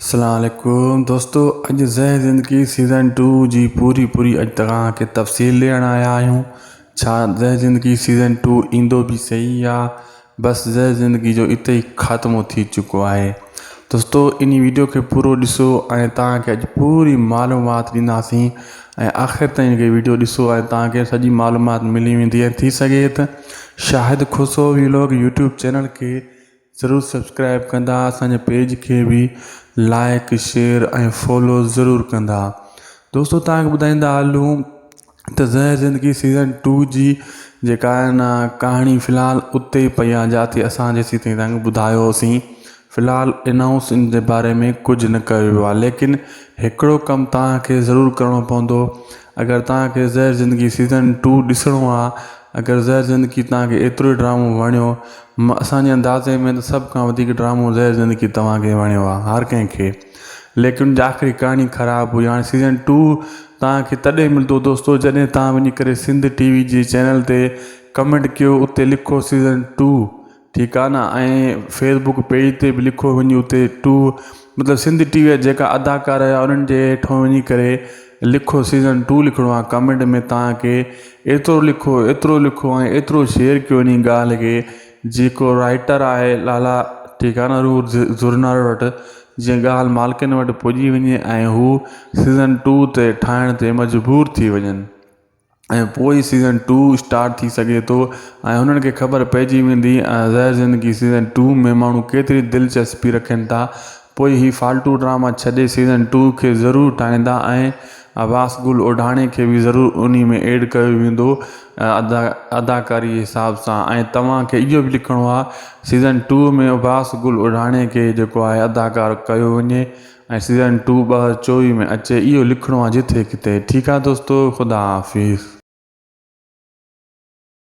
اسلام عليڪم دوستو اڄ زهر زندگي سيزن ٽو جي پوري پوري اڄ توهان کي تفصيل ڏيڻ آيا آهيون ڇا زهر زندگي سيزن ٽو ايندو به صحيح يا بس زهر زندگي جو اتي ئي خاتمو ٿي چڪو آهي دوستو ان ويڊيو کي پورو ڏسو ۽ توهان کي اڄ پوري معلومات ڏينداسين ۽ آخر تائين کي ويڊيو ڏسو ۽ توهان کي سڄي معلومات ملي ويندي ۽ ٿي سگهي ته Shahid Khoso vlog YouTube channel کي ضرور سبسڪرائب ڪندا اسان جي پيج کي به لائڪ شيئر ۽ فالو ضرور ڪندا دوستو توهان کي ٻڌائيندا هلون ته زهر زندگي سيزن ٽو جي جيڪا آهي نه ڪهاڻي في الحال اتي ئي پئي آهي جاتي اسان جيسين تائين توهان کي ٻڌايوسين في الحال انائونس ان جي باري ۾ ڪجهه نه ڪيو ويو آهي ليڪن هڪڙو ڪم توهان کي ضرور ڪرڻو پوندو اگر توهان کي زهر زندگي سيزن ٽو ڏسڻو آهي اگر زهر زندگي توهان کي ايترو ئي ڊرامو وڻيو اسان جي اندازي ۾ ته سڀ کان وڌيڪ ڊرامو زهر زندگي توهان کي وڻيو آهي هر ڪنهن کي ليڪن ان جي آخري ڪهاڻي خراب هئي هاڻي سيزن ٽو توهان کي تڏهن ملندو دوستو جڏهن توهان وڃي ڪري سنڌ ٽي وي جي چينل تي ڪمينٽ ڪيو اتي لکو سيزن ٽو ٺيڪ آ نه ۽ فيس بڪ پيج تي به لکو وڃي اتي ٽو مطلب سنڌ ٽي وي جيڪا اداڪار هيا انهن جي هيٺو وڃي ڪري لکو سيزن ٽو لکڻو آ ڪمينٽ ۾ توهان کي ايترو لکو ايترو لکو ۽ ايترو شيئر ڪيو انهي ڳالهه کي جيڪو رائٽر آهي لالا ٺيڪ آ نه روح زرنار وٽ جيئن ڳالهه مالڪن وٽ پڄي وڃي ۽ هو سيزن ٽو تي ٺاهڻ تي مجبور ٿي وڃن. ۽ پوء ئي سيزن ٽو اسٽارٽ ٿي سگهي ٿو ۽ هنن کي خبر پئجي ويندي ۽ زهر زندگي سيزن ٽو ۾ ماڻهو ڪيتري دلچسپي رکن ٿا پوء هي فالتو ڊراما ڇڏي سيزن ٽو کي ضرور ٺاهيندا ۽ عباس گل اوڍاڻي کي به ضرور انهي ۾ ايڊ ڪيو ويندو ادا اداڪاري جي حساب سان ۽ توهان کي اهو به لکڻو آهي سيزن ٽو ۾ عباس گل اوڍاڻي کي جيڪو آهي اداڪار ڪيو وڃي ۽ سيزن ٽو 2024 ۾ اچي اهو لکڻو آ جٿي ڪٿي ٺيڪ آ دوستو خدا حافظ.